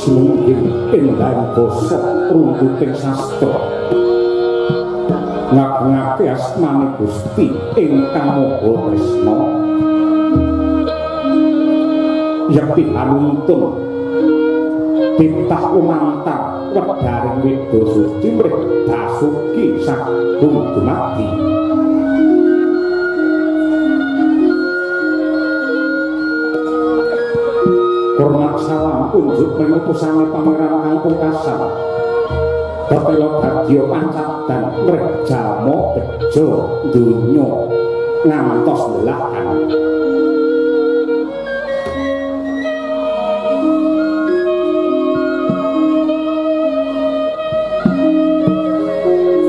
Sumengking endahing basa runtuting sastra ngagungake asmane Gusti ingkang Maha Tresna. Yekti panuntun titah lumantar wedharing weda suci mrih Basuki sagung dumadi. Hormat salam unjuk mring utusane Pangeran kang pungkasan. Pertela bagya pancadan mrih jalma bejo donya ngantos belahan.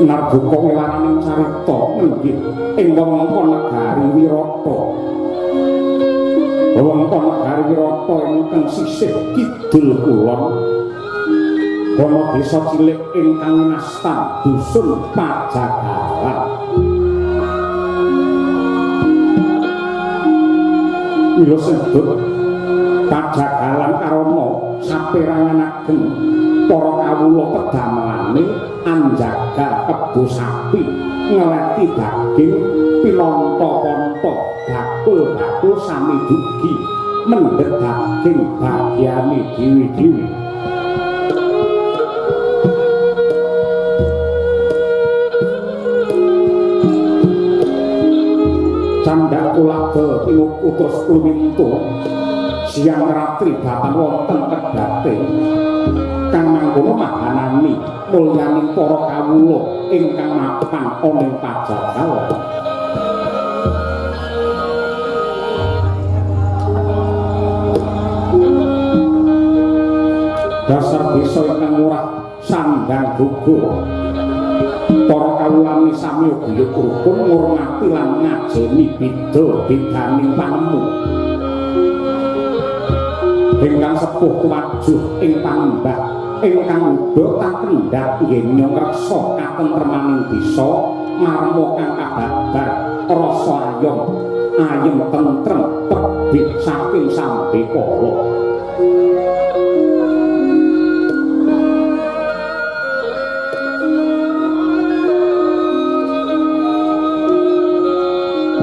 Narbuka wewaraning carita nenggih ing wewengkon negari Wirata. Wewengkon negari Wirata ingkang sisih kidul kulon ana desa cilik ingkang winastan dusun Pajagalan. Mila sedut Pajagalan karana saperangan ageng para kawula pedamelane anjaga kebo sapi ngeleti daging pinonto-ponto bakul-bakul sami dugi mendhet daging bagiane dhewe-dhewe. Candhak tuladha tinuku terus lumintu siang ratri batan wonten kedhate kang mangkono mahanani mulyaning para kawula ingkang mapan ana ing Pajagalan. Dasar desa ingkang murah sandang gugur para kawulane sami guyub rukun ngurmati lan ngajeni beda-bedaning panemu. Ingkang sepuh tuwajuh ing panembah ingkang uga kakendhat yen ngreksa katentremaning desa marma kang kababar rasa ayom ayem tentrem tebih saking sambekala.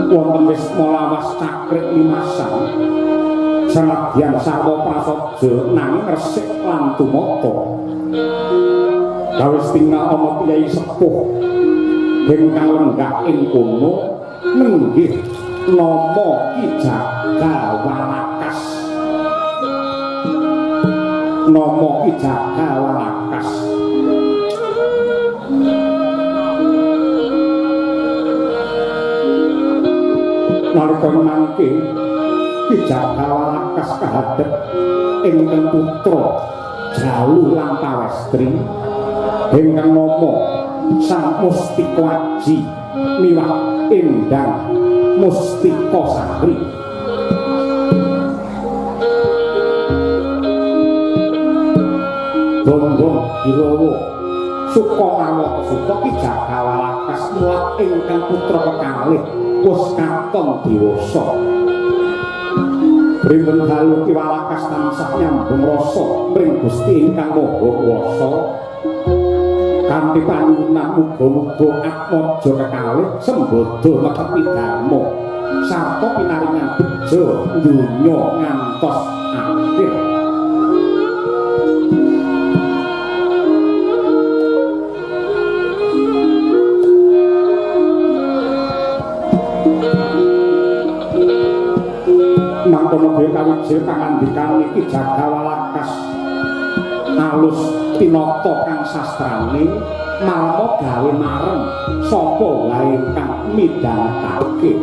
Wonten wisma lawas cakrik limasan sanadyan sarwa prasaja nanging resik lan tumata. Kawis tinggal ana piyai sepuh ingkang lenggah ing kono nenggih nama Ki Jaga Walakas. Nama Ki Jaga Walakas. Nalika mangke Ki Jaga Walakas kahadhep ingkang putra Jalu lan Pawestri ingkang nama Sang Mustika Aji miwah Endang Mustika Sari. Bonggong Birawa suka marwata suka Ki Jaga Walakas mulat ingkang putra kekalih wis katon dewasa. Rinten dalu Ki Walakas tansah nyambung rasa mring Gusti ingkang Maha Kuwasa. Kanthi panyuwunan muga-muga atmaja kekalih sembada netepi dharma sarta pinaringan beja donya ngantos akhir. Mangkono dhewe kawijil pangandikane Ki Jaga Walakas alus tinata kang sastrane marma gawe marem sapa wae kang midhangetake.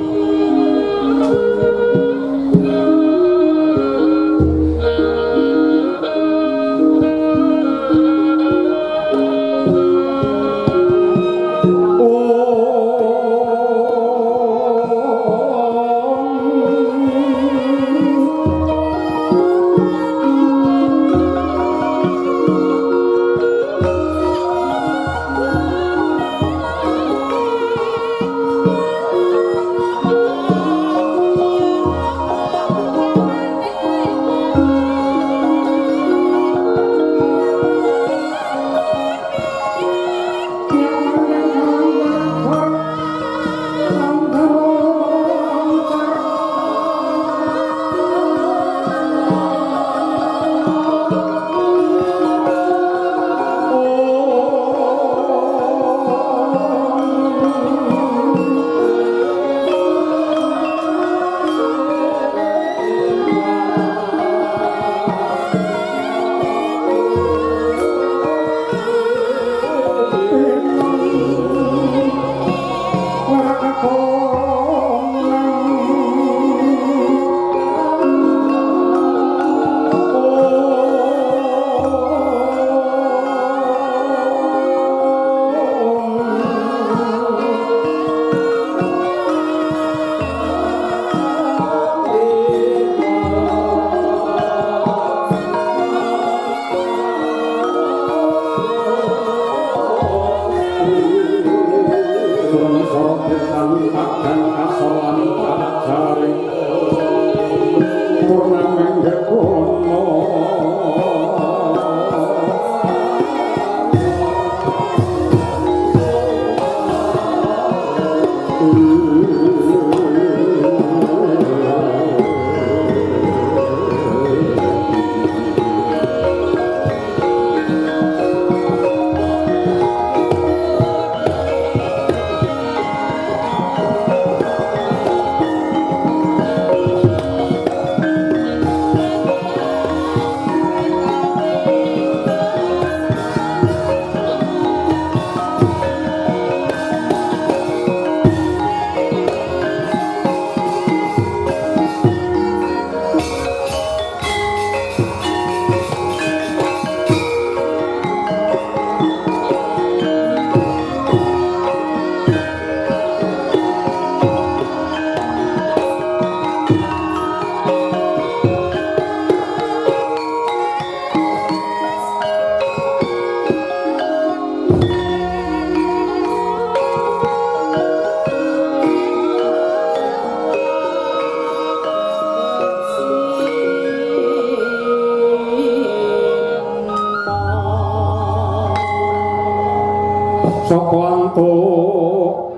Saka antuk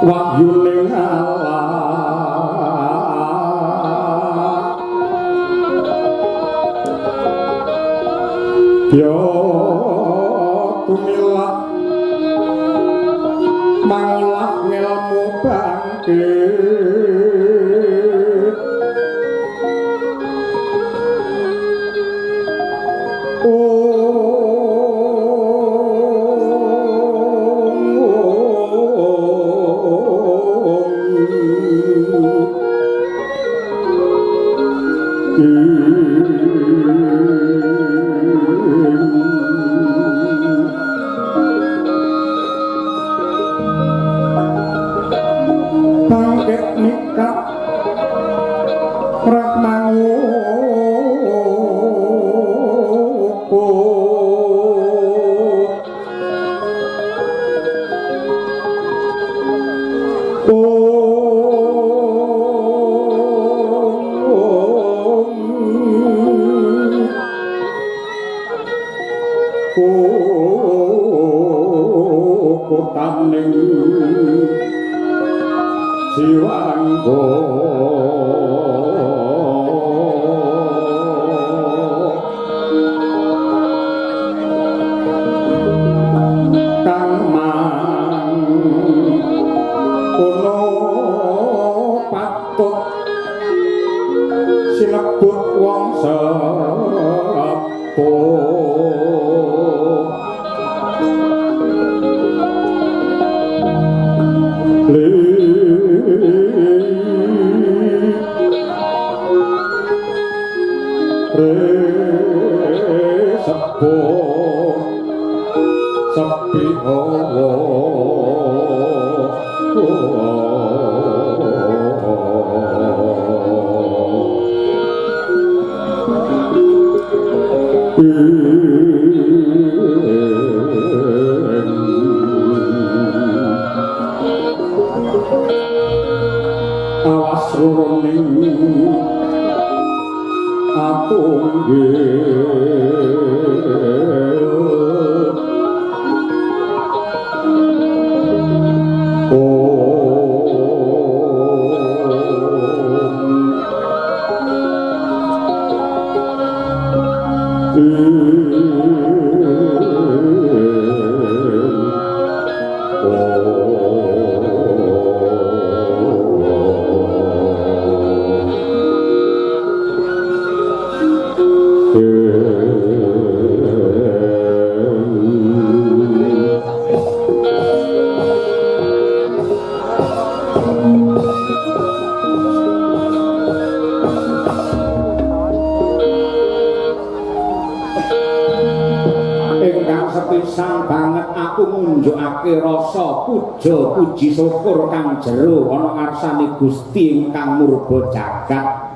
wahyuning Allah ya tumilah mangolah ngelmu bangkit. Puja puji syukur kang jero ana ngarsane Gusti ingkang murba jagat.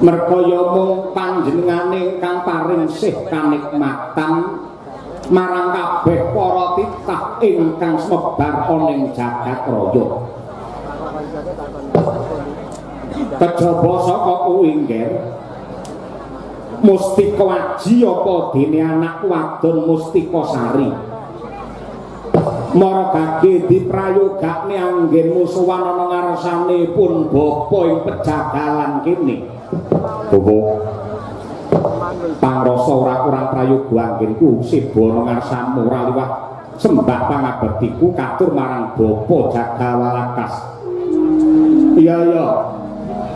Merga ya mung panjenengane ingkang paring sih kanikmatan marang kabeh para titah ingkang semebar ana ing jagat raya. Kejaba saka kuwi nggih Mustika Aji apa dene anak wadon Mustika Sari. Maragage diprayogakne anggenmu sowan ana ngarsane pun bapa ing pejagalan kene. Bapa pangrasa ora kurang prayoga anggenku seba ana ngarsamu ora liwat sembah pangabektiku katur marang bapa Jagawalakas. Iya iya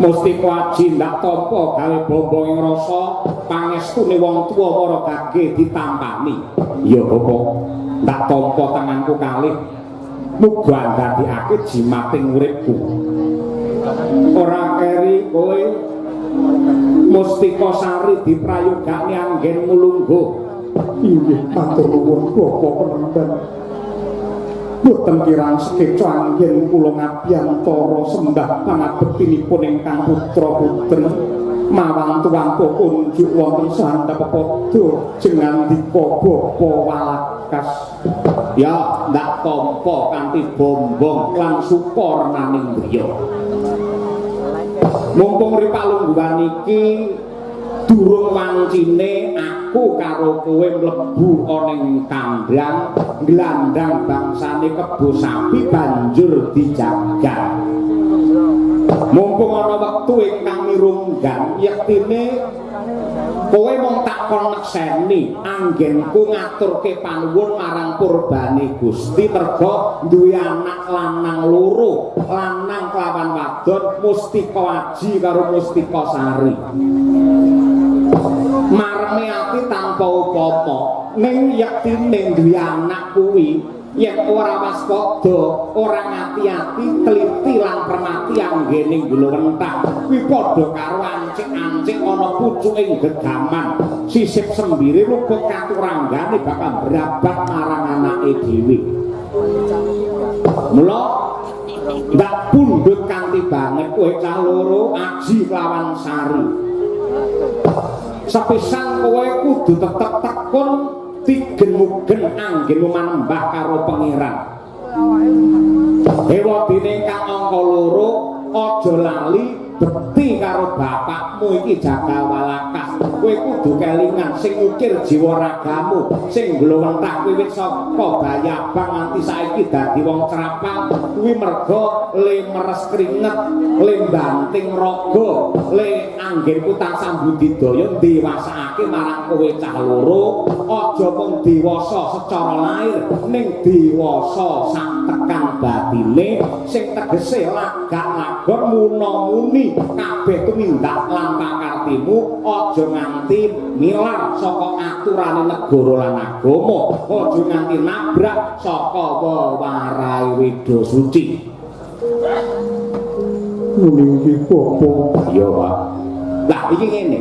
Mustika Aji ndak tampa gawe bombong ing rasa pangestune wong tuwa maragage ditampani. Iya bapa. Ndak tampa tanganku kalih muga ndadekake jimating uripku. Ora keri kowe Mustika Sari diprayogakne anggenmu lungguh. Inggih matur nuwun Bapak Penemban. Boten kirang sekeca anggen kula ngabiyantara sembah pangabektinipun ingkang putra-putri mawantu-wantu kunjuk wonten sandhap pepadha jengandika Bapa Walakas. Ya ndak tampa kanthi bombong lan suka renaning griya. Mumpung ri palungguhan iki Durung wancine aku karo kowe mlebu ana ing kandang nglandang bangsane kebo sapi banjur dijagal. Mumpung ana wektu ingkang mirunggan, yektine kowe mung tak kon nekseni anggenku ngaturke panuwun marang purbane Gusti merga duwe anak lanang loro, lanang kelawan wadon, Mustika Aji karo Mustika Sari. Marme ati tanpa upama, ning yektine duwe anak kuwi yen ora waspada, ora ngati-ati, teliti lan permati anggene nglowentah kuwi padha karo ancik-ancik ana pucuking gegaman, sisip sembire luput katuranggane bakal brabat marang anake dhewe. Mula ndak pundhut kanthi banget kowe cah loro Aji kelawan Sari. Sepisan kowe kudu tetep tekun tigen-mugen anggenmu manembah karo pangeran. Ewadene kang angka loro aja lali bekti karo bapakmu iki Jagal Walakas. Kowe kudu kelingan sing ngukir jiwa ragamu, sing nglowentah wiwit saka bayabang nganti saiki dadi wong crapang kuwi merga le meres kringet, le banting raga, le anggenku tansah budidaya ndewasakake marang kowe cah loro. Aja mung dewasa secara lahir, ning dewasa sak tekan batine sing tegese lagak-lagon muna-muni kabeh tumindak lan pakartimu aja nganti milar saka aturane negara lan agama, aja nganti nabrak saka wewarai weda suci. Ngene iki apa? Iya, Pak. Lah iki ngene.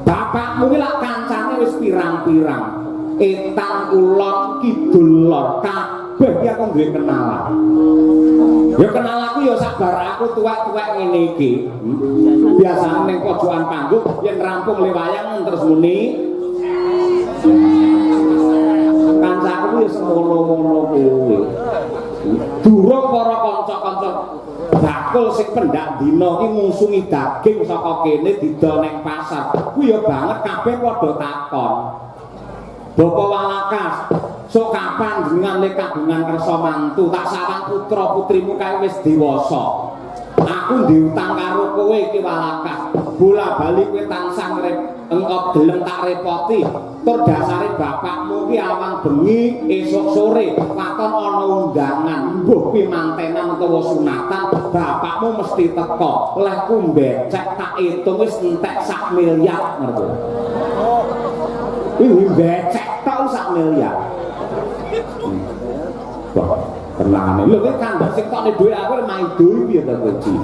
Bapakmu ki lak kancane wis pirang-pirang. Etan kulon kidul lor kabeh ki aku duwe kenalan. Ya kenal aku ya sabar aku tuwek-tuwek ngene iki. Biasane ning pojokan panggung yen rampung le wayang terus muni kancaku ya semono-mono kuwi. Durung para kanca-kanca bakul sing pendak dina ki ngusungi daging saka kene didol ning pasar. Kuwi ya banget kabeh padha takon. Bapak Walakas, sok kapan jenengan le kagungan kersa mantu tak sawang putra-putrimu kae wis dewasa. Aku diutang karo kowe iki Walakas. Bola-bali kowe tansah engkop gelem tak repoti. Tur dasare bapakmu ki awang bengi esuk sore waton ana undangan, mbuh kuwi mantenan utawa sunatan, bapakmu mesti teka. Lehku mbecek tak itung wis entek sak miliar ngerti. Ini becek tau sak miliar. Wah, tenane. Lho kowe kandhak sing tokne dhuwit aku maido piye to kowe, Ji?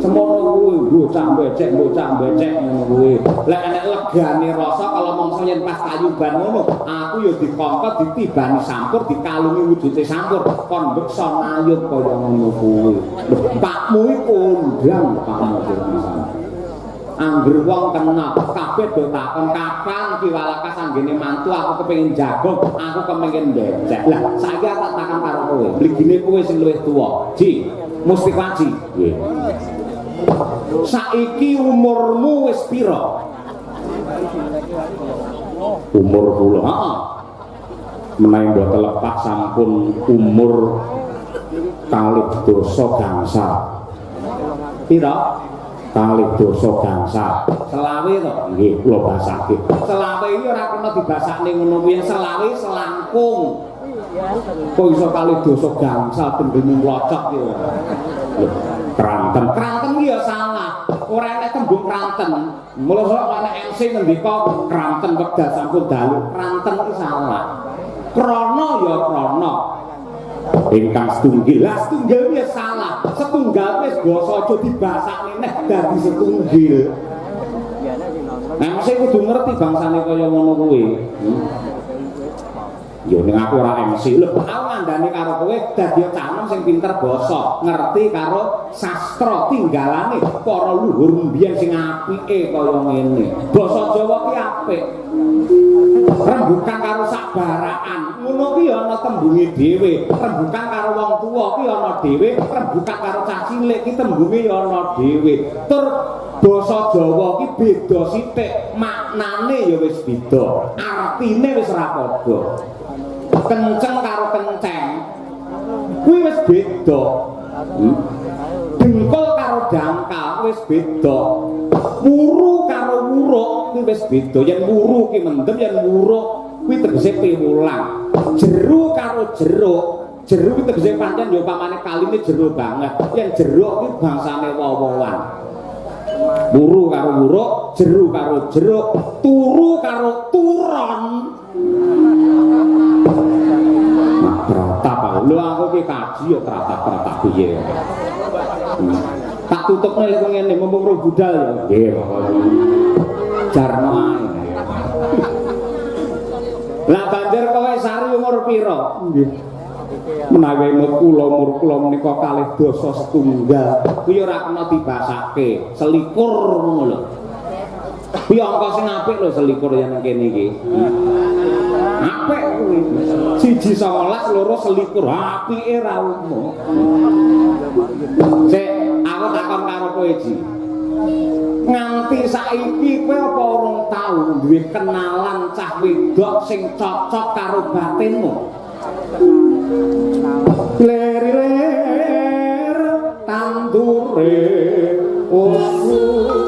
Semono kuwi bocah becek ngono kuwi. Lek enek legane rasa kalau mongso yen pas tayuban ngono, aku ya dikongkon ditibani sampur, dikalungi wujude sampur, kon beksa nayub kaya ngono kuwi. Lho, pakmu iki kondang pakmu kuwi. Angger wong kena kabeh do takon kapan Ki Walakas anggene mantu, aku kepengin jago, aku kepengin becek. Lah saiki aku tak takon karo kowe, mligine kowe sing luwih tuwa. Ji, Mustika Aji. Nggih. Saiki umurmu wis pira? Umur kula. Heeh. Menawi mboten lepak sampun umur kalih dasa gangsal. Pira? Kalih dasa gangsal. Selawe to? Nggih, kula basake. Selawe iki ora kena dibasakne ngono kuwi, selawe selangkung. Kok iso kalih dasa gangsal tembemu mlocot ki ora? Lho, kranten. Kranten ki ya salah. Ora enek tembung kranten. Mula sok ana MC ngendika kranten wekdal sampun dalu. Kranten ki salah. Krana ya krana. Ingkang setunggil. Lah setunggil ya salah. Setunggal wis basa aja dibasakne neh dadi setunggil. Nah, mesti kudu ngerti bangsane kaya ngono kuwi. Ya ning aku ora MC. Lho, aku ngandani karo kowe dadi canom sing pinter basa, ngerti karo sastra tinggalane para luhur mbiyen sing apike kaya ngene. Basa Jawa ki apik. Rembukan karo sabaraan, ngono ki ya ana tembunge dhewe. Rembukan karo wong tuwa ki ana dhewe, rembukan karo cah cilik ki tembunge ya ana dhewe. Tur Basa Jawa ki beda sithik, maknane ya wis beda, artine wis ora padha. Kenceng karo kenceng kuwi wis beda. Dengkul karo dangkal wis beda. Wuru karo wuruk kuwi wis beda. Yen wuru ki mendem, yen wuruk kuwi tegese piwulang. Jeru karo jeruk, jeru kuwi tegese pancen ya pamane kaline jero banget. Yen jeruk kuwi bangsane woh-wohan. Wuru karo wuruk, jeru karo jeruk, turu karo turon. Mak tratap aku. Lho aku ki kaji ya tratap-tratap piye. Tak tutupne lek ngene mumpung ro budal ya. Nggih, pokoke. Jarno ae. Lah banjur kowe Sari umur pira? Nggih. Menawi emut kula umur kula menika 22. Kuwi ora kena dibasake, selikur ngono lho. Kuwi angka sing apik lho selikur yen nang kene iki. Apik kuwi. 1 19 2 selikur, apike ra umum. Sik, aku takon karo kowe, Ji. Nganti saiki kowe apa urung tau duwe kenalan cah wedok sing cocok karo batinmu? Lir-lir tandure usul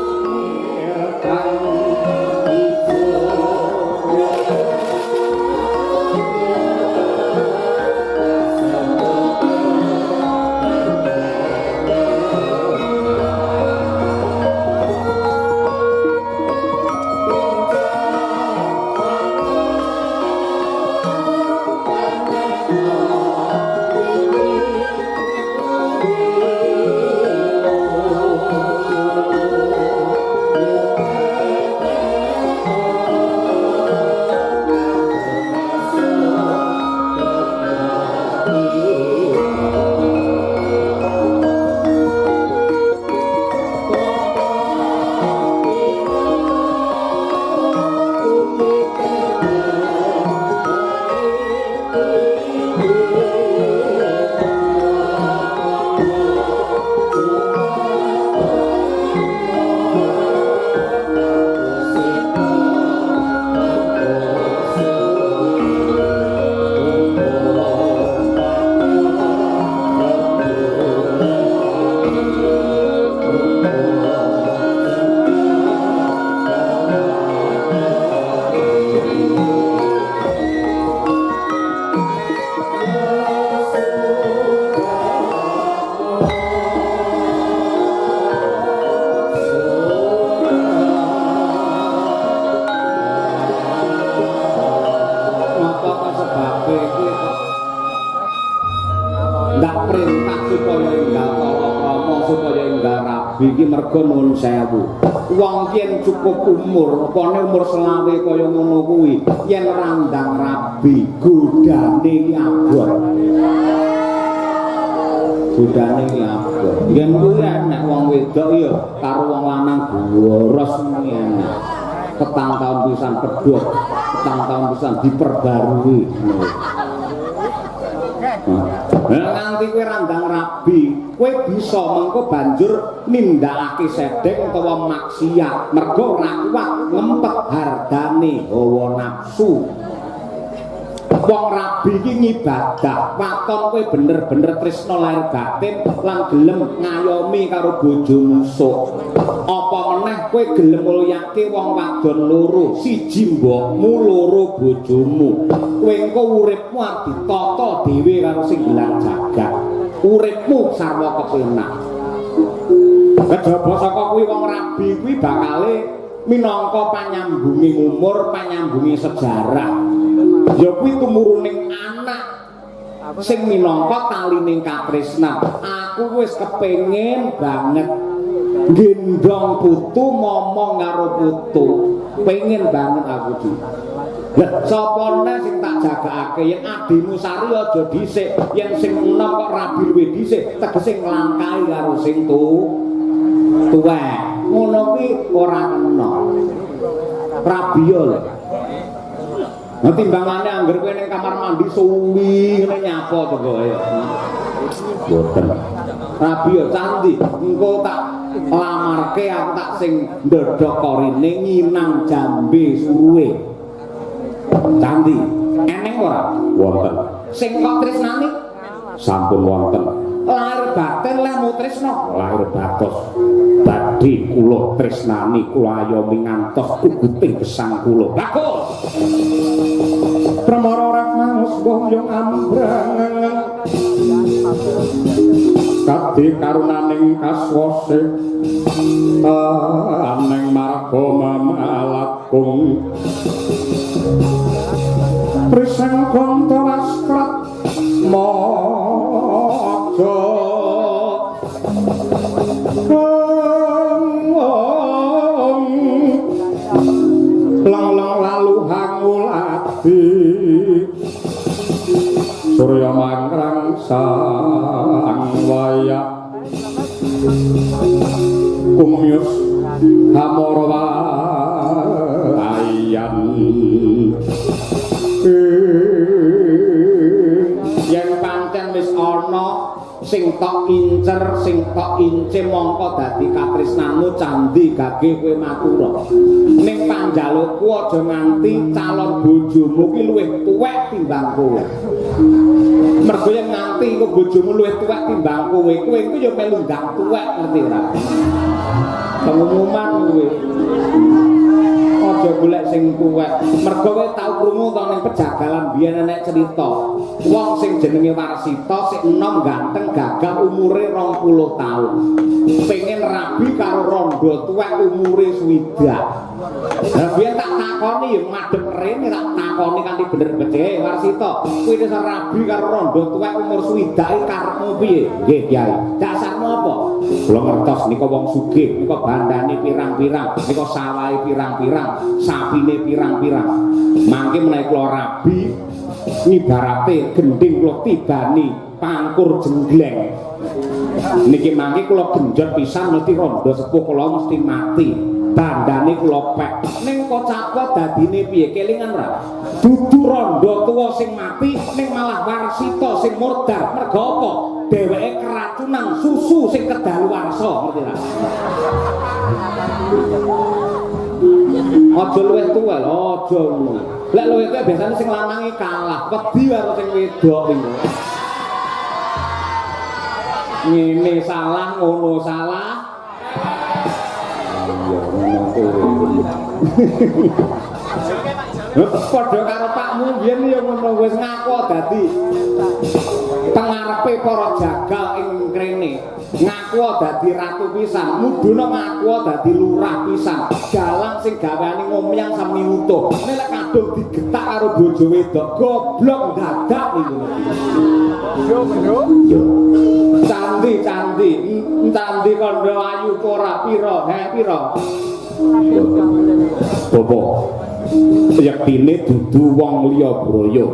iki mergo nuwun sewu. Wong yen cukup umur, apane umur selawe kaya ngono kuwi, yen randang rabi, godane iki abot. Godane iki abot. Yen kuwi enek wong wedok ya karo wong lanang boros ngene enek. Petang taun pisan pedhot, petang taun pisan diperbarui. Lah nganti kowe randang rabi, kowe bisa mengko banjur nindakake sedeng utawa maksiat mergo ora kuat ngempet hardane hawa nafsu. Wong rabi iki ngibadah, waton kowe bener-bener tresna lahir batin lan gelem ngayomi karo bojomu sok. Apa meneh kowe gelem mulyake wong wadon loro, siji mbokmu, loro bojomu. Kowe engko uripmu arep ditata dhewe karo sing gelar jagat. Uripmu sarwa kepenak. Kejaba saka kuwi wong rabi kuwi bakale minangka panyambunging umur, panyambunging sejarah. Ya kuwi tumuruning anak sing minangka talining katresnan. Aku wis kepengin banget gendong putu, ngomong karo putu. Pengen banget aku iki. Lah sapa neh sing tak jagakake yen adimu Sari aja dhisik, yen sing enom kok rabi luwih dhisik, tegese nglangkahi karo sing tuwek. Ngono kuwi ora kena. Rabi yo lho. Nah timbangane angger kowe ning kamar mandi suwi ngene nyapa to kowe. Mboten. Rabi yo candi, engko tak Lamarke aku tak sing ndodhok korine nyinang jambe suruwe. Candi, eneng ora? Wonten. Sing kok tresnani? Sampun wonten. Lahir batin lehmu tresna. Lahir batos. Badhe kula tresnani kula ayomi ngantos kuguting gesang kula. Bagus. Permara Ratmangus boyong ambrang kadi karunaning kaswase aneng marga mamalakung prisang kanta wastrat maja lang-lang lalu hangulati surya mangkrang sang wayak kumyus hamara wayan. Yen pancen wis ana sing tok incer, sing tok ince mongko dadi katresnanmu candhi gage kowe matura. Ning panjalukku aja nganti calon bojomu ki luwih tuwek timbang kowe. Mergo yen nganti engko bojomu luwih tuwek timbang kowe, kowe iku ya melu ndang tuwek, ngerti ora? Pengumuman kowe. Aja golek sing tuwek. Mergo kowe tau krungu to ning pejagalan biyen enek cerita. Wong sing jenenge Warsita sik enom ganteng gagah umure 20 taun. Pengen rabi karo rondo tuwek umure 60. Lah biyen tak takoni ya madhep rene tak takoni kanthi bener becike Warsita. Kuwi wis rabi karo rondo tuwek umur 60 iki karepmu piye? Nggih, Kyai. Dasarmu apa? Kula ngertos nika wong sugih, nika bandane pirang-pirang, nika sawahe pirang-pirang, sapine pirang-pirang. Mangke menawi kula rabi ngibarate gendhing kula tibani pangkur jenggleng. Niki mangke kula genjot pisan mesti rondo sepuh kula mesti mati. Bandane kula pek. Ning kocap dadine piye? Kelingan ora? Dudu rondo tuwa sing mati ning malah Warsita sing murdar. Mergo apa? Dheweke keracunan susu sing kedaluwarsa, ngerti ora? Aja luwih tuwa lho, aja ngono. Lek luwih tuwa biasane sing lanange kalah, wedi karo sing wedok niku. Ngene salah, ngono salah. Iya, ngono kuwi. Padha karo pakmu biyen ya ngono, wis ngaku dadi tengarepe para jagal ing krene. Ngaku dadi ratu pisan, mudhuna ngaku dadi lurah pisan. Dalang sing gaweane ngomyang sami utuh. Nek lek kadung digetak karo bojo wedok, goblok dadak niku. Yo, yo. Candi, candi, candi kandha ayu ora pira, he pira? Bapak, yektine dudu wong liya braya.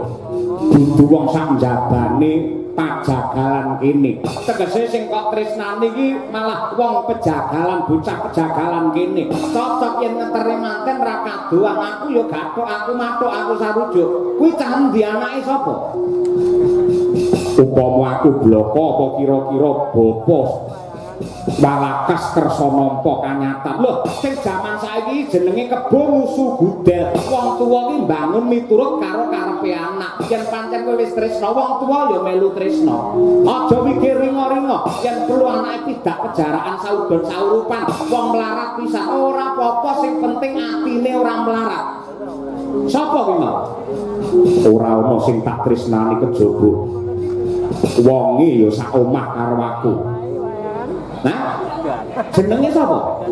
Dudu wong sak njabane pajagalan kene. Tegese sing kok tresnani iki malah wong pejagalan, bocah pejagalan kene. Cocok yen ngeteri manten ra kadoan, aku ya gathuk, aku mathuk, aku sarujuk. Kuwi candi anake sapa? Upama aku bloko apa kira-kira bapa Walakas kersa nampa kanyatan. Loh, sing jaman saiki jenenge kebo musuh gudel. Wong tuwa ki mbangun miturut karo karepe anak. Yen pancen kowe wis tresna, wong tuwa ya melu tresna. Aja mikir ringa-ringa, yen perlu anake tidak pejaraan saudon saurupan, wong melarat pisan ora apa-apa, sing penting atine ora melarat. Sapa kuwi mau? Ora ana sing tak tresnani kejaba wonge ya sak omah karo aku. Nah, jenenge sapa?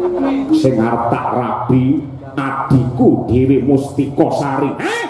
Sing arep tak rabi adhiku Dewi Mustikasari. Hah?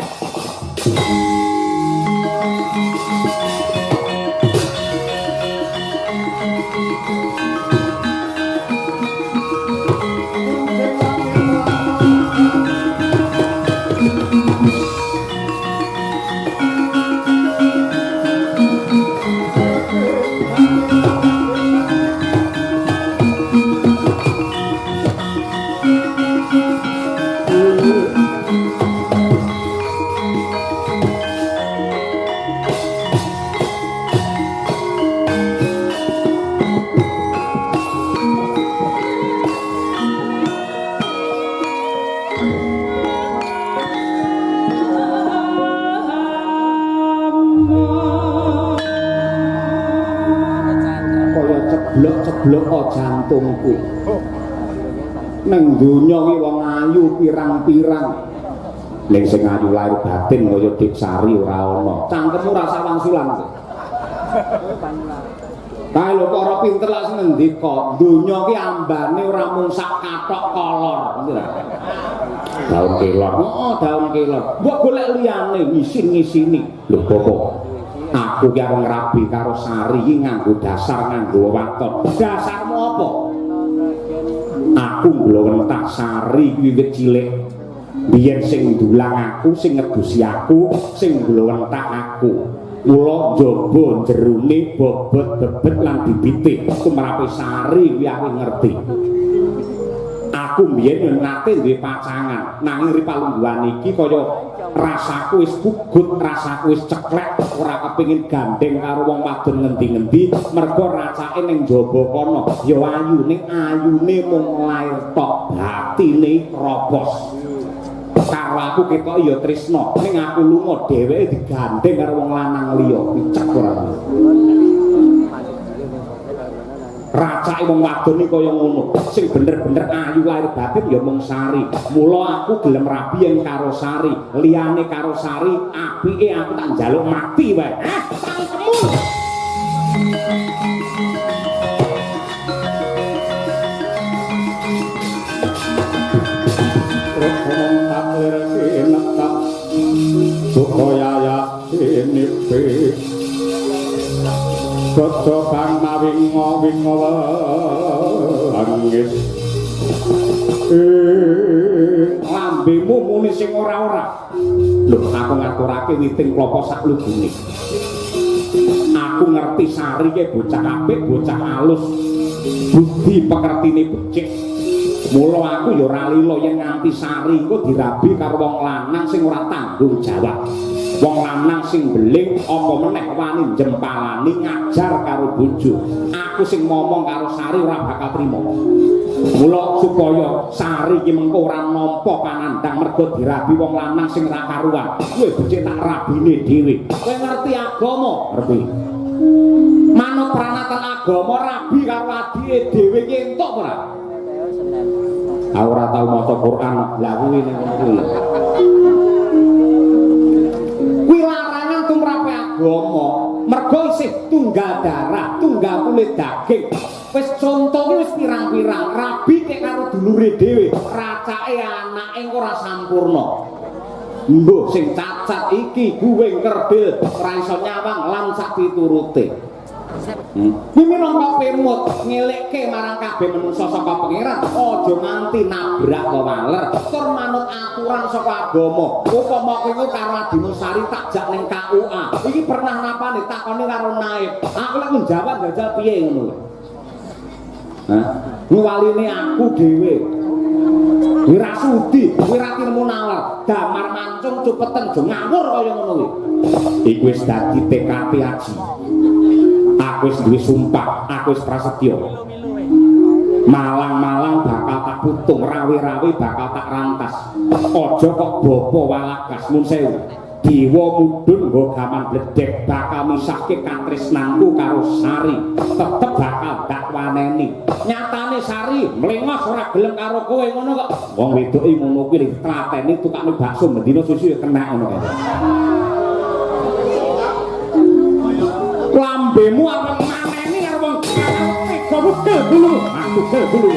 Ceblok jantungku. Neng donya ki wong ayu pirang-pirang. Ning sing ayu lahir batin kaya Dik Sari ora ana. Cangkemmu ora sawangsulan. Kae lho kok ora pinter lak sing ngendika, donya ki ambane ora mung sak kathok kolor, ngerti ta? Daun kelor. Heeh, daun kelor. Mbok golek liyane ngisin-ngisini. Lho bapak, aku ki arep ngrabi karo Sari iki nganggo dasar nganggo waton. Dasarmu apa? Aku nglowentah Sari wiwit cilik. Biyen sing ndulang aku, sing ngedusi aku, sing nglowentah aku. Mula njaba jerone bobot bebet lan bibite tumrape Sari kuwi aku ngerti. Aku mbiyen nate duwe pacangan, nanging ri palungguhan iki kaya rasaku wis pugut, rasaku wis ceklek, ora kepengin gandeng karo wong wadon ngendi-ngendi, mergo racake ning njaba kono ya ayu, ning ayune mung lair tok, batine kropos. Karo aku ketok ya tresna, ning aku lunga dheweke digandeng karo wong lanang liya, picek ora. Racake wong wadon iki kaya ngono, sing bener-bener ayu lahir batin ya mung Sari. Mula aku gelem rabi yen karo Sari, liyane karo Sari apike aku tak njaluk mati wae. Cangkemmu. Soto kang mawingo wingo langit. Lambemu muni sing ora-ora. Lho, aku ngaturake witing klapa sak lugune. Aku ngerti Sari ki bocah apik, bocah alus. Budi pekertine becik. Mula aku ya ora lila yen nganti Sari engko dirabi karo wong lanang sing ora tanggung jawab. Wong lanang sing beling apa meneh wani jempalani ngajar karo bojo. Aku sing ngomong karo Sari ora bakal trima. Mula supaya Sari iki mengko ora nampa panandhang mergo dirabi wong lanang sing ora karuan. Kowe becik tak rabine dhewe. Kowe ngerti agama? Ngerti. Manut pranatan agama rabi karo adike dhewe iki entuk ora? Aku ora tau maca Quran. Lah kuwi ning ngono kuwi. Kuwi larangan tumrape agama. Mergo isih tunggal darah, tunggal kulit daging. Wis conto ki wis pirang-pirang, rabi kek karo dulure dhewe, racake anake ora sampurna. Mbuh sing cacat iki guwing kerdil, ora iso nyawang lan sak piturute. Kuwi minangka pemut ngelekke marang kabeh manungsa saka pangeran, aja nganti nabrak wewaler, tur manut aturan saka agama. Upama kowe karo adimu Sari tak jak ning KUA. Iki pernah napane takoni karo naib. Aku lek njawab jajal piye ngono lho. Hah? Ngwaline aku dhewe. Kuwi ra sudi, kuwi ra tinemu nalar. Damar mancung cupeten aja ngawur kaya ngono kuwi. Iku wis dadi TKP aji. Aku wis duwe sumpah, aku wis prasetya. Malang-malang bakal tak putung, rawe-rawe bakal tak rantas. Aja kok bapa walagas mun sewu. Dewa mudhun nggo gaman bledhek bakal misahke katresnanku karo Sari. Tetep bakal tak waneni. Nyatane Sari mlengos ora gelem karo kowe ngono kok. Wong wedoke ngono kuwi tlateni tukane bakso mendina susu ya kena ngono kae. Lambemu arep maneni karo wong tega wegel bulu. Aku gel bulu.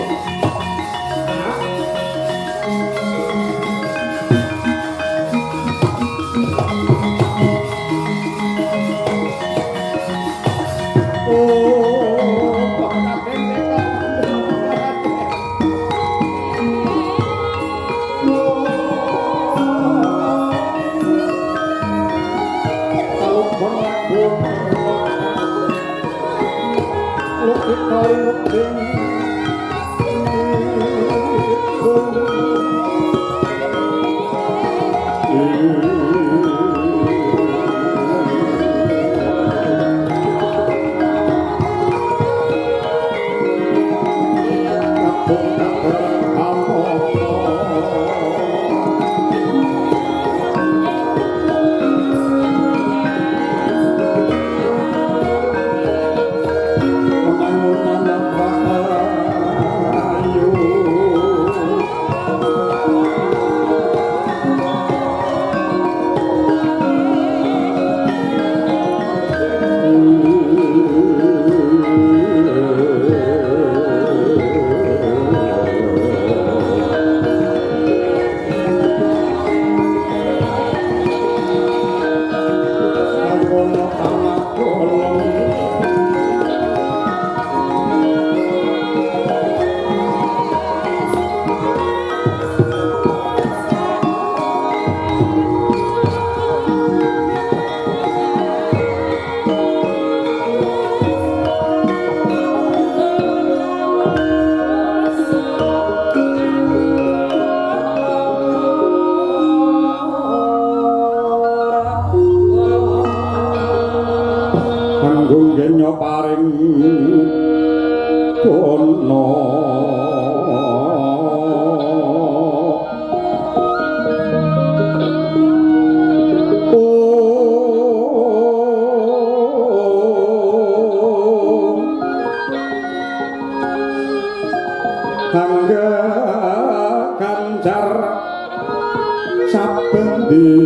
Donya paring kono Angga kancar saben dina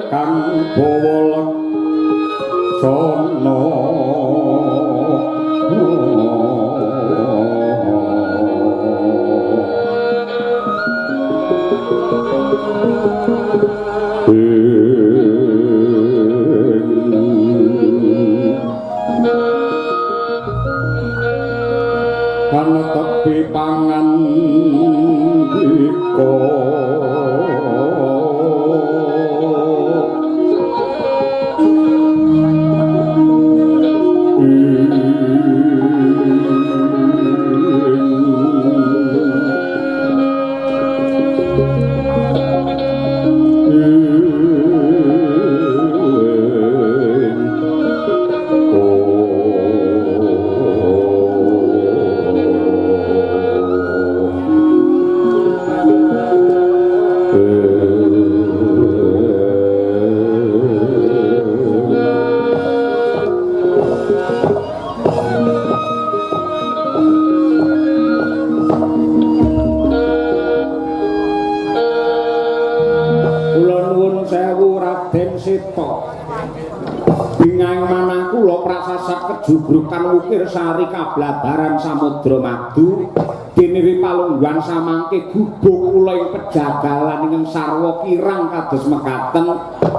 kang bawa leksana. Ana tepi pangan dika jubrukan ukir sari kablabaran samudra madu diniri palungguhan samangke gubuk kula ing pejagalan ingkang sarwa kirang kados mekaten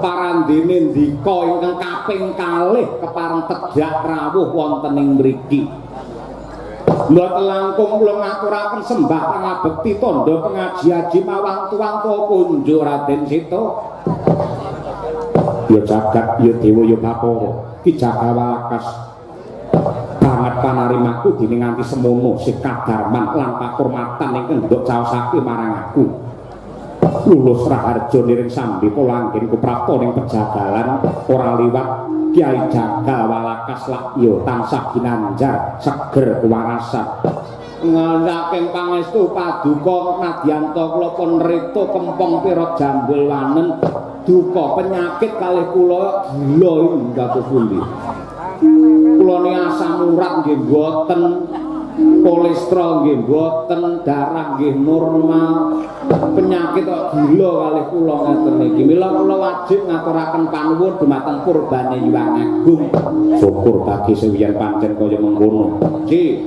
parandene ndika ingkang kaping kalih kepareng tedhak rawuh wonten ing mriki. Mboten langkung kula ngaturaken sembah pangabekti tandha pengaji-aji mawantu-wantu kunjuk Raden Seta. Ya jagat ya dewa ya Bathara Ki Jagal Walakas banget panarimaku dene nganti semono sih kadarman lan pakurmatan ingkang nduk caosake marang aku. Lulus raharja niring sambi kula anggen kuprapta ning pejagalan ora liwat Kyai Jagal Walakas lak ya tansah ginanjar seger kewarasan. Ngendhaking pangestu paduka nadyanta kula pun rita kempong pira jambul wanen duka penyakit kalih kula gila ing pundi. Kula ni asam urat nggih mboten, kolesterol nggih mboten, darah nggih normal. Penyakit kok gila kalih kula ngeten iki. Mila kula wajib ngaturaken panuwun dumateng purbane Hyang Agung. Syukur bagi sing yen pancen kaya mengkono. Ji,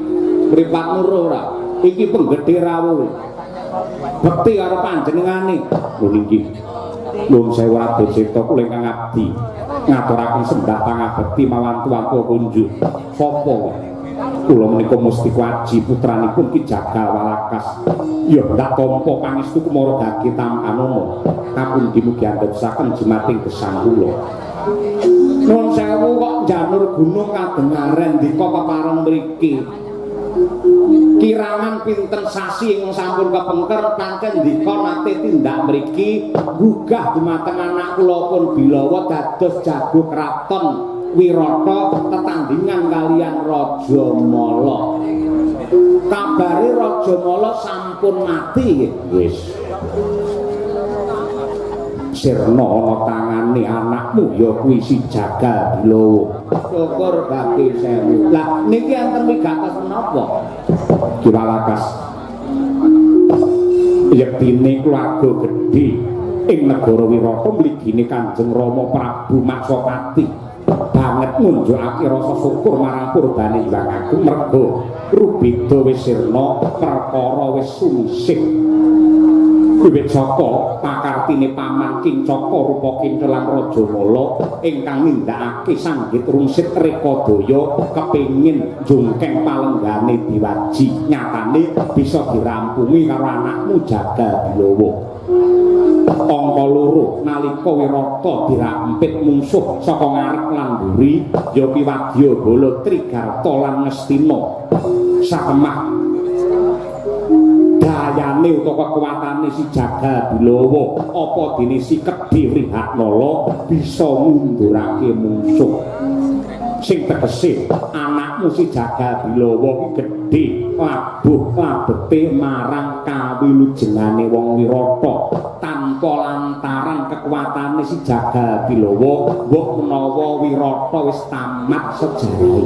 mripatmu roh ora? Iki penggedhe rawuh. Bekti karo panjenengane. Lho nggih. Nuwun sewu Raden Seta kula ingkang abdi ngaturaken sembah pangabekti mawantu-wantu kunjuk. Sapa? Kula menika Mustika Aji putranipun Ki Jagal Walakas. Ya ndak tampa pangestu kumara dagi tampanana. Kapundi mugi andesaken jimating gesang kula. Nuwun sewu kok njanur gunung kadengaren ndika kepareng mriki. Kirangan pinten sasi ingkang sampun kepengker pancen ndika nate tindak mriki gugah dumateng anak kula pun Bilawa dados jago kraton Wirata tetandingan kalian Raja Mala. Kabare Raja Mala sampun mati nggih. Wis. Sirna ana tangane anakmu ya kuwi si Jagal Bilawa. Syukur bagi sewu. Lah niki enten wigatos menapa? Ki Walakas. Yektine keluarga gedhe ing negara Wirata mligine Kanjeng Rama Prabu Maksapati. Banget ngunjukake rasa syukur marang purbane Hyang Agung merga rubeda wis sirna perkara wis sungsih. Wiwit saka pakartine paman Kincaka rupa Kinca lan Raja Mala ingkang nindakake sanggit rungsit rekadaya kepengin njungkeng palenggane diwaji nyatane bisa dirampungi karo anakmu Jagal Bilawa. Angka loro nalika Wirata dirampit mungsuh saka ngarep lan mburi ya ki wadyabala Trigarta lan Ngastina. Sakemah dayane utawa kekuatane si Jagal Bilawa apa dene si Kedhi Wrihatnala bisa ngundurake mungsuh. Sing tegese anakmu si Jagal Bilawa ki gedhe labuh labete marang kawilujengane wong Wirata. Tanpa lantaran kekuatane si Jagal Bilawa mbok menawa Wirata wis tamat sejarahe.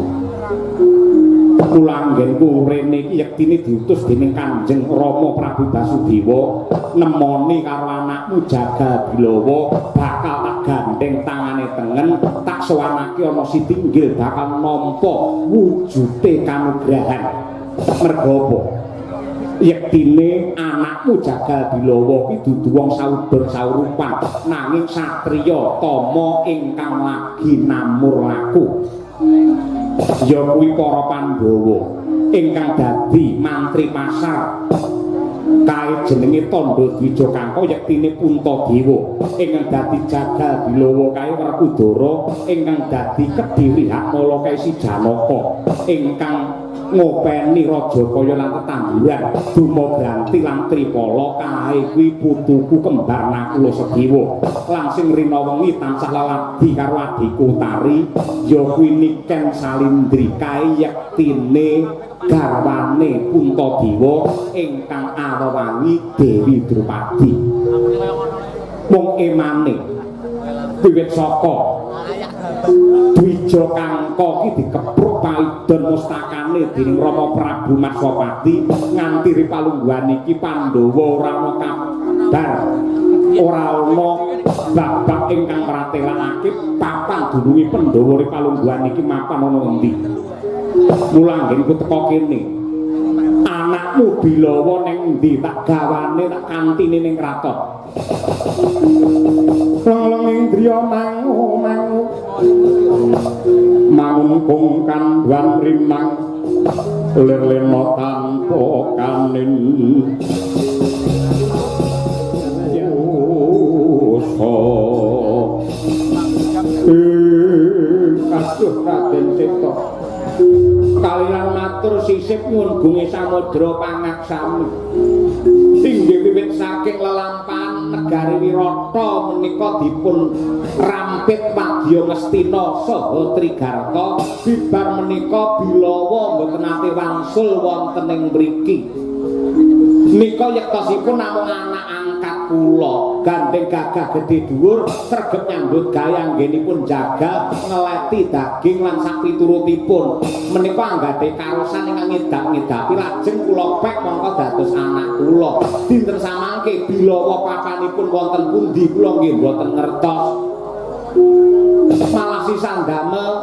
Kula anggenku rene iki yektine diutus dening Kanjeng Rama Prabu Basudewa nemoni karo anakmu Jagal Bilawa bakal tak gandeng tangane tengen tak sowanake ana sitinggil bakal nampa wujute kanugrahan. Merga apa? Yektine anakmu Jagal Bilawa ki dudu wong saudon saurupan nanging satriya tama ingkang lagi namur laku. Ya kuwi para Pandhawa ingkang dadi mantri pasar kae jenenge Tandha Dwija Kangka yektine Puntadewa ingkang dadi Jagal Bilawa kae Werkudara ingkang dadi Kedhi Wrihatnala kae si Janaka ingkang ngopeni raja kaya lan tetanduran Dumagranti lan Tripala kae kuwi putuku kembar Nakula Sedewa lan sing rina wengi tansah leladi karo adhiku Utari ya kuwi Niken Salindri kae yektine garwane Puntadewa ingkang awewangi Dewi Drupadi. Mung emane wiwit saka Dwija Kangka ki dikepruk paidon mustakane dening Rama Prabu Matswapati nganti ripalungguhan iki Pandhawa ora ana kabar, ora ana babak ingkang pratelakake papan dununge Pandhawa ripalungguhan iki mapan ana endi. Mula anggenku teka kene, anakmu Bilawa ning endi tak gawane tak kantine ning kraton. Leleng indriya mangu mangu mangungkung kandhuan rimang lir lena tanpa kanin yosa kaduh Raden Cipta kaliyan matur sisip nyuwun gunge samudra pangaksami inggih wiwit saking lelampahan negari Wirata menika dipun rampit wadya Ngastina saha Trigarta bibar menika Bilawa mboten nate wangsul wonten ing mriki. Nika yektosipun namung anak angkat kula gandeng gagah gedhe dhuwur sregep nyambut gawe anggenipun jagal ngeleti daging lan sapiturutipun menika anggate karosan ingkang ngedap-ngedapi lajeng kula pek mongko dados anak kula. Dinten samangke Bilawa papanipun wonten pundi kula nggih mboten ngertos. Malah sisah ndamel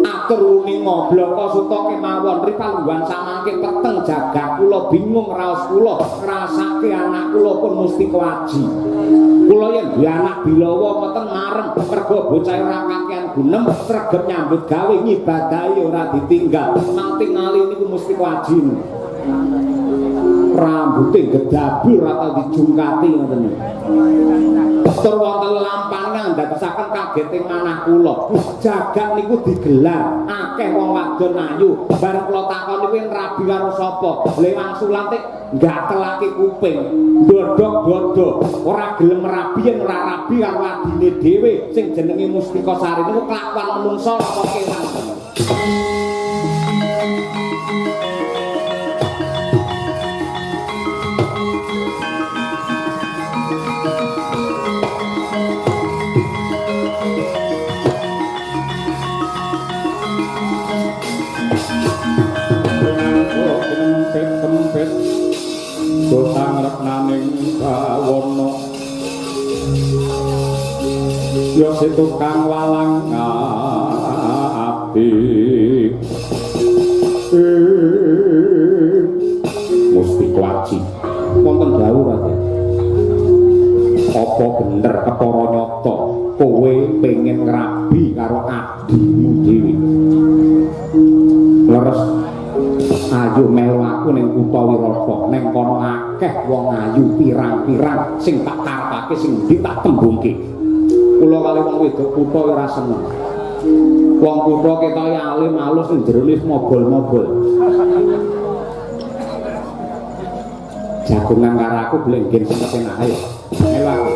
atur uninga blaka suta kemawon ripalungguhan samangke peteng jagat kula bingung raos kula ngrasake anak kula pun mustika aji. Kula yen duwe anak Bilawa meten marem mergo bocah ora kakean gunem sregep nyambut gawe ngibadahi ora ditinggal mang tingali niku mustika aji. Rambute gedabul ora tau dijungkati ngoten niku. Tur wonten lampahan ndadosaken kageting manah kula. Jagat niku digelar akeh wong wadon ayu. Bareng kula takon niku rabi karo sapa? Lha wangsulan tik gatelake kuping, ndodhok-dodhok, ora gelem rabi yen ora rabi karo adine dhewe sing jenenge Mustikasari niku kelakuan menungsa apa kewan. Kosang reknaning bawana ya si tukang walang abdi Mustika Aji wonten dawuh Raden. Apa bener ketara nyata kowe pengen ngrabi karo adhimu dhewe? Leres Ayo melu aku ning kutha Wirata, ning kono akeh wong ayu pirang-pirang sing tak karepake sing endi tak tembungke. Kula kali wong wedok kutha ora seneng. Wong kutha ketoke alim alus ning jerone mobol-mobol. Jagongan karo aku blenggen sing kepenak ayo. Melu aku.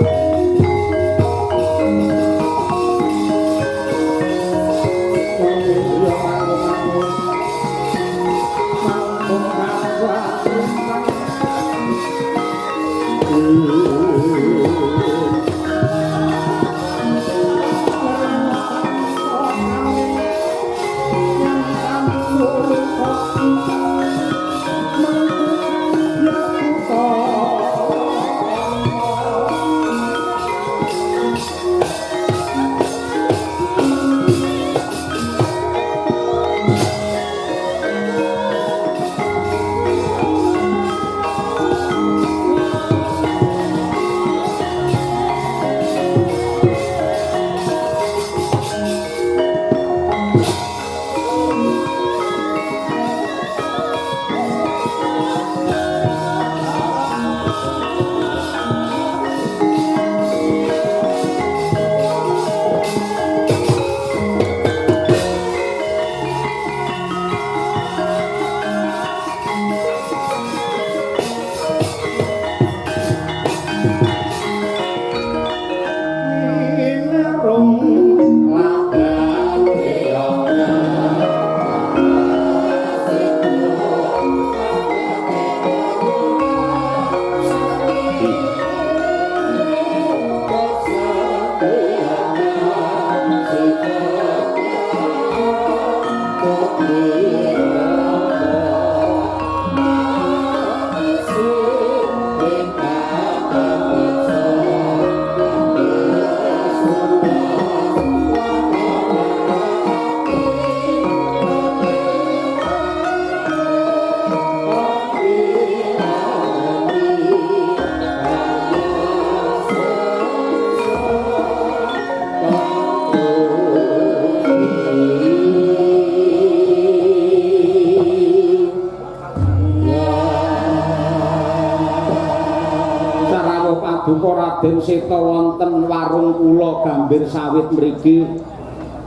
Raden Seta wonten warung kula Gambir Sawit mriki.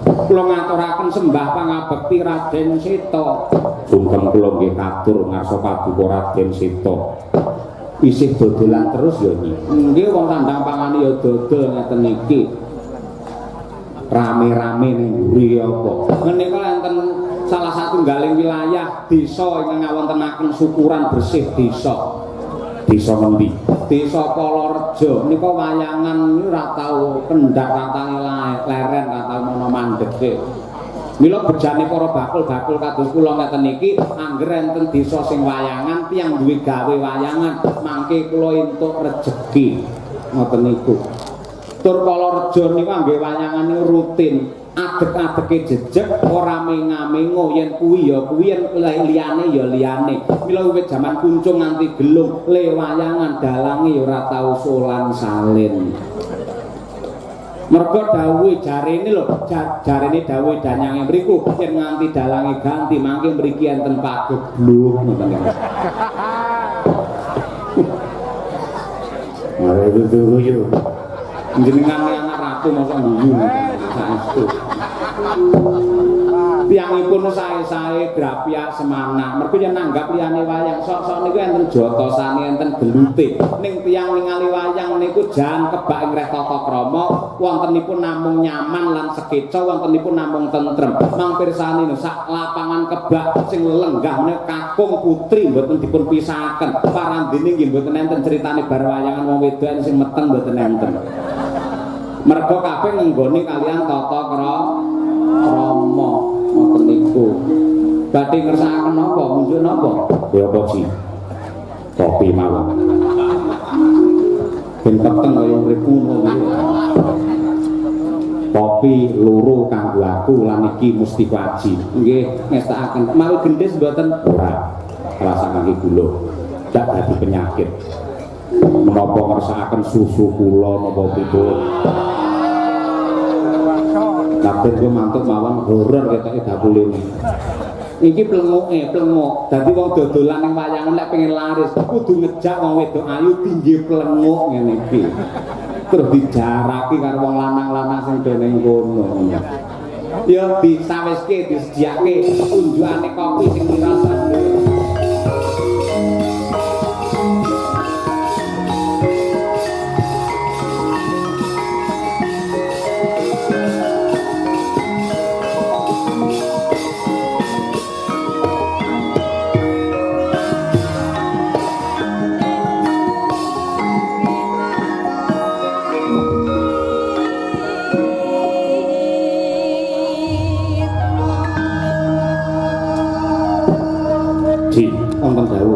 Kula ngaturaken sembah pangabekti Raden Seta. Sungkem kula nggih katur ngarsa paduka Raden Seta. Isih dodolan terus ya nyi. Nggih wong tandang pangane ya dodol ngeten iki. Rame-rame ning mburi apa. Menika enten salah satunggaling wilayah desa ingkang ngawontenaken syukuran bersih desa. Desa ngendi? Desa Kolorejo nika wayangan ora tau kendhak, ora tau leren, ora tau ana mandheke. Mila bejane para bakul-bakul kados kula ngeten iki, angger enten desa sing wayangan, tiyang duwe gawe wayangan, mangke kula entuk rejeki. Ngoten niku. Tur Kolorejo niku angge wayangan niku rutin, adeg-adege jejeg, ora menga-mengo, yen kuwi ya kuwi, yen liyane ya liyane. Mila wiwit jaman kuncung nganti gelung, le wayangan dalange ya ora tau solan salin. Mergo dawuhe jarene lho, jarene dawuhe danyange mriku, yen nganti dalange ganti mangke mriki enten pagebluk ngoten niku. Mare guyu. Jenengan anak ratu mosok guyu saestu. Tiyangipun sae-sae grapyak semanah. Mergo yen nanggap liyane wayang sok-sok niku enten jotosane, enten gelute. Ning tiyang ningali wayang niku jan kebak ing reh tata krama, wontenipun namung nyaman lan sekeca, wontenipun namung tentrem. Mang pirsani sak lapangan kebak sing lenggah menika kakung putri mboten dipun pisahaken. Parandene nggih mboten enten critane bar wayangan wong wedok sing meteng mboten enten. Mergo kabeh ngenggone kalian tata krama ngoten niku. Badhe ngersakaken napa? Munjuk napa? Ya apa sih? Kopi mawon. Ben peteng kaya urip ngono. Kopi loro kanggo aku lan iki mustika aji. Nggih, ngestakaken. Mawi gendhis mboten? Ora. Rasa kangge gula. Dak dadi penyakit. Menapa ngersakaken susu kula napa pripun? Kabeh kula mantuk mawon horor ketoke dapule. Iki plenguke, plenguk. Dadi wong dodolan ning wayangan lek pengen laris kudu ngejak wong wedok ayu tinggi plenguk ngene iki. Terus dijaraki karo wong lanang-lanang sing do ning kono. Ya disawiske, disediake unjukane kopi sing dirasane.